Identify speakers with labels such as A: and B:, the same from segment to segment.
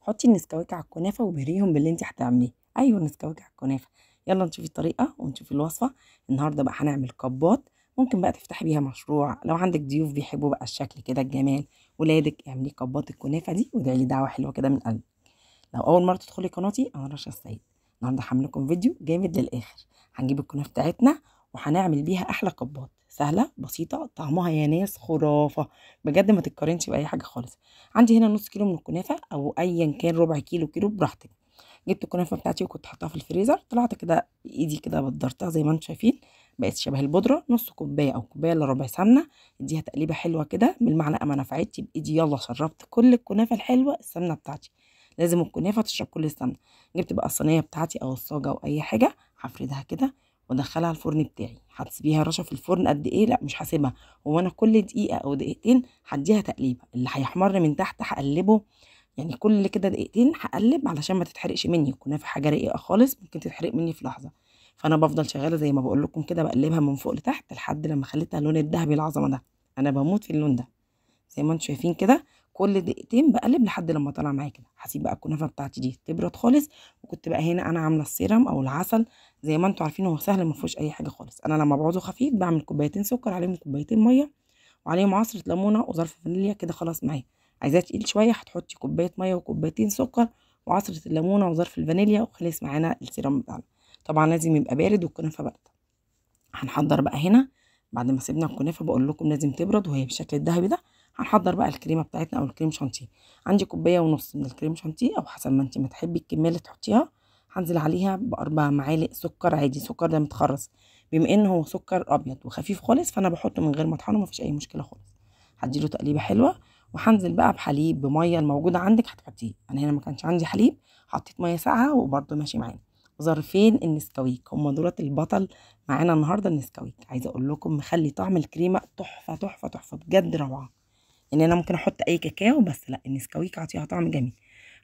A: حطي النسكويك على الكنافه وبهريهم باللي انت هتعمليه. ايوه النسكويك على الكنافه. يلا نشوف الطريقة ونشوف الوصفة. النهارده بقى هنعمل كبات، ممكن بقى تفتحي بيها مشروع لو عندك ضيوف بيحبوا بقى الشكل كده الجمال، ولادك اعملي كبات الكنافه دي وادعي لي دعوه حلوة كده من قلبي. لو اول مرة تدخلي قناتي، انا رشا السيد. النهارده هعمل لكم فيديو جامد للاخر. هنجيب الكنافه بتاعتنا وهنعمل بيها احلى كبات، سهلة بسيطة، طعمها يا ناس خرافه بجد، ما تتقارنش باي حاجة خالص. عندي هنا نص كيلو من الكنافه او ايا كان، ربع كيلو، كيلو براحتك. جبت الكنافه بتاعتي وكنت حاطاها في الفريزر، طلعت كده بايدي كده بدرتها زي ما انتم شايفين، بقت شبه البودره. نص كوباية او كوباية الا ربع سمنه، اديها تقليبه حلوة كده بالمعلقه، ما نفعتش بايدي، يلا شربت كل الكنافه الحلوة السمنة بتاعتي. لازم الكنافه تشرب كل السمنة. جبت بقى الصينية بتاعتي او الصاجه او اي حاجة، هفردها كده وادخلها الفرن بتاعي. هتسيبيها رشه في الفرن قد ايه؟ لا مش هسيبها، هو انا كل دقيقة او دقيقتين هديها تقليبه، اللي هيحمر من تحت هقلبه، يعني كل كده دقيقتين هقلب علشان ما تتحرقش مني. الكنافه حاجة رقيقه خالص، ممكن تتحرق مني في لحظة، فانا بفضل شغالة زي ما بقول لكم كده، بقلبها من فوق لتحت لحد لما خليتها اللون الذهبي العظمة ده. انا بموت في اللون ده زي ما انتم شايفين كده، كل دقيقتين بقلب لحد لما طلع معايا كده. هسيب بقى الكنافه بتاعتي دي تبرد خالص. وكنت بقى هنا انا عامله السيرم او العسل زي ما انتم عارفين، هو سهل ما فيهوش اي حاجة خالص. انا لما بعوزه خفيف بعمل كوبايتين سكر عليهم كوبايتين مية وعليهم عصره ليمونه وظرف فانيليا كده، خلاص معايا. عايزاه تقيل شوية هتحطي كوباية مية وكوبايتين سكر وعصره الليمونه وظرف الفانيليا، وخلص معانا السيرم بتاعنا. طبعا لازم يبقى بارد والكنافه باردة. هنحضر بقى هنا بعد ما سيبنا الكنافه، بقول لكم لازم تبرد وهي بالشكل الذهبي ده. هنحضر بقى الكريمة بتاعتنا او الكريم شانتيه. عندي كوباية ونص من الكريم شانتيه او حسب ما انت ما تحبي الكمية اللي تحطيها. هنزل عليها ب4 معالق سكر عادي، سكر ده متخرص، بما ان هو سكر ابيض وخفيف خالص فانا بحطه من غير ما اطحنه، مفيش اي مشكلة خالص. هديله تقليبه حلوة، وهنزل بقى بحليب بميه الموجودة عندك هتحطيه. انا هنا ما كانش عندي حليب، حطيت مية ساقعه وبرده ماشي معانا. ظرفين النسكويك هما دولت البطل معانا النهارده. النسكويك عايزه اقول لكم مخلي طعم الكريمة تحفة تحفة تحفة بجد، روعه. يعني انا ممكن احط اي كاكاو بس لا، النسكويك عطيها طعم جميل.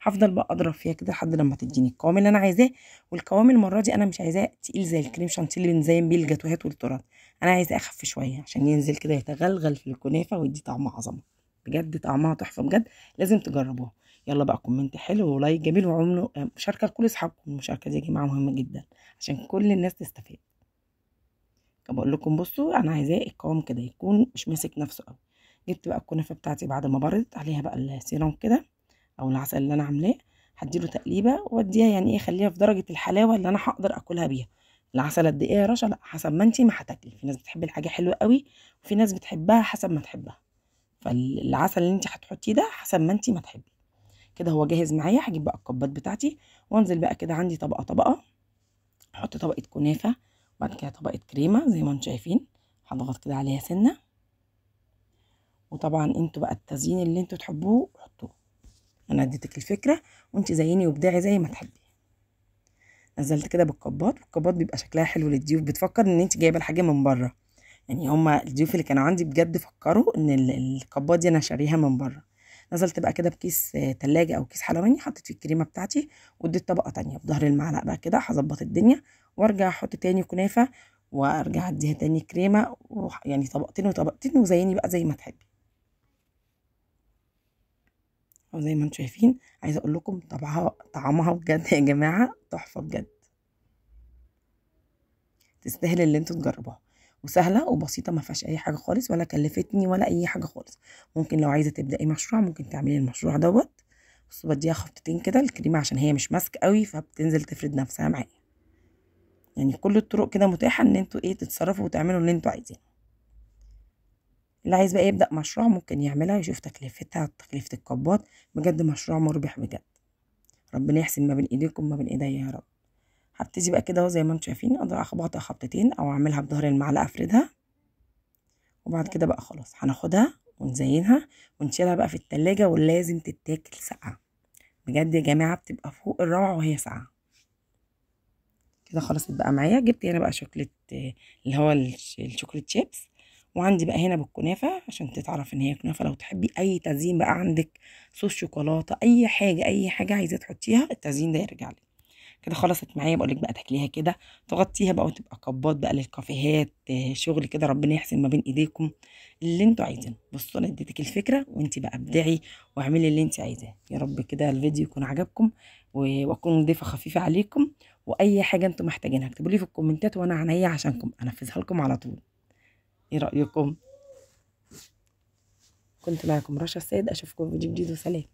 A: هفضل بقى اضرب فيها كده لحد لما تديني القوام اللي انا عايزاه. والقوام المرة دي انا مش عايزاه تقيل زي الكريم شانتيه اللي بنزين بيه الجاتوهات والتورت، انا عايزاه اخف شوية عشان ينزل كده يتغلغل في الكنافه ويدي طعم عظمه بجد، طعمها تحفة بجد، لازم تجربوها. يلا بقى comment حلو و like جميل، وعملوا مشاركة لكل اصحابكم. المشاركة دي يا جماعة مهمة جدا عشان كل الناس تستفيد. بقول لكم بصوا انا عايزاه القوام كده يكون مش ماسك نفسه قوي. جبت بقى الكنافه بتاعتي بعد ما بردت، عليها بقى السيرم كده او العسل اللي انا عاملاه، هديله تقليبه واديها يعني ايه، خليها في درجه الحلاوة اللي انا هقدر اكلها بيها. العسل قد ايه يا رشا؟ لا حسب ما انت ما هتاكلي، في ناس بتحب الحاجة حلوة قوي وفي ناس بتحبها حسب ما تحبها، فالعسل اللي انت هتحطيه ده حسب ما انت ما تحبي. كده هو جاهز معايا. هجيب بقى الكبات بتاعتي وانزل بقى كده، عندي طبقه طبقه، احط طبقه كنافه وبعد كده طبقه كريمة زي ما انتم شايفين، هضغط كده عليها سنة. وطبعا انتوا بقى التزيين اللي انتوا تحبوه حطوه، انا اديتك الفكرة وانت زيني وابدعي زي ما تحبي. نزلت كده بالكبات، والكبات بيبقى شكلها حلو للضيوف، بتفكر ان انت جايبه الحاجة من بره. يعني هما الضيوف اللي كانوا عندي بجد فكروا ان الكبات دي انا شاريها من بره. نزلت بقى كده بكيس تلاجة او كيس حلواني، حطيت فيه الكريمة بتاعتي واديت طبقه تانية بظهر المعلقة بقى كده، هظبط الدنيا وارجع احط تاني كنافه وارجع اديها تاني كريمة، يعني طبقتين وطبقتين، وزيني بقى زي ما تحبي. وزي ما انتم شايفين عايزه اقول لكم طعمها بجد يا جماعة تحفة بجد، تستاهل اللي انتوا تجربوها، وسهلة وبسيطة ما فيهاش اي حاجة خالص، ولا كلفتني ولا اي حاجة خالص. ممكن لو عايزه تبداي مشروع ممكن تعملي المشروع دوت. بصوا بديها خبطتين كده الكريمة عشان هي مش ماسكه قوي فبتنزل تفرد نفسها معايا. يعني كل الطرق كده متاحة ان انتوا ايه تتصرفوا وتعملوا اللي انتوا عايزينه. اللي عايز بقى يبدا مشروع ممكن يعملها، يشوف تكلفتها، تكلفة الكبات، بجد مشروع مربح بجد. ربنا يحسن ما بين ايديكم ما بين ايديا يا رب. هبتدي بقى كده اهو زي ما انتم شايفين، اخبطها خبطتين او اعملها بظهر المعلقة افردها، وبعد كده بقى خلاص هناخدها ونزينها ونشيلها بقى في التلاجة، ولازم تتاكل ساقعه بجد يا جماعة، بتبقى فوق الروعة وهي ساقعه كده. خلاص بقى معايا. جبت هنا بقى شوكليت اللي هو ال chocolate chips، وعندي بقى هنا بالكنافه عشان تتعرف ان هي كنافه. لو تحبي اي تزيين بقى عندك، صوص شوكولاتة، اي حاجة اي حاجة عايزه تحطيها، التزيين ده يرجع لك. كده خلصت معايا. بقول لك بقى تاكليها كده، تغطيها بقى وتبقى كبات بقى للكافيهات، شغل كده ربنا يحسن ما بين ايديكم اللي انتوا عايزينه. بصوا انا اديتك الفكرة وانت بقى ابدعي واعملي اللي انت عايزاه. يا رب كده الفيديو يكون عجبكم واكون ضيفه خفيفة عليكم. واي حاجة انتوا محتاجينها اكتبوا لي في الكومنتات وانا عينيا عشانكم انفذها لكم على طول. ايه رايكم؟ كنت معكم رشا السيد، اشوفكم في فيديو جديد وسلام.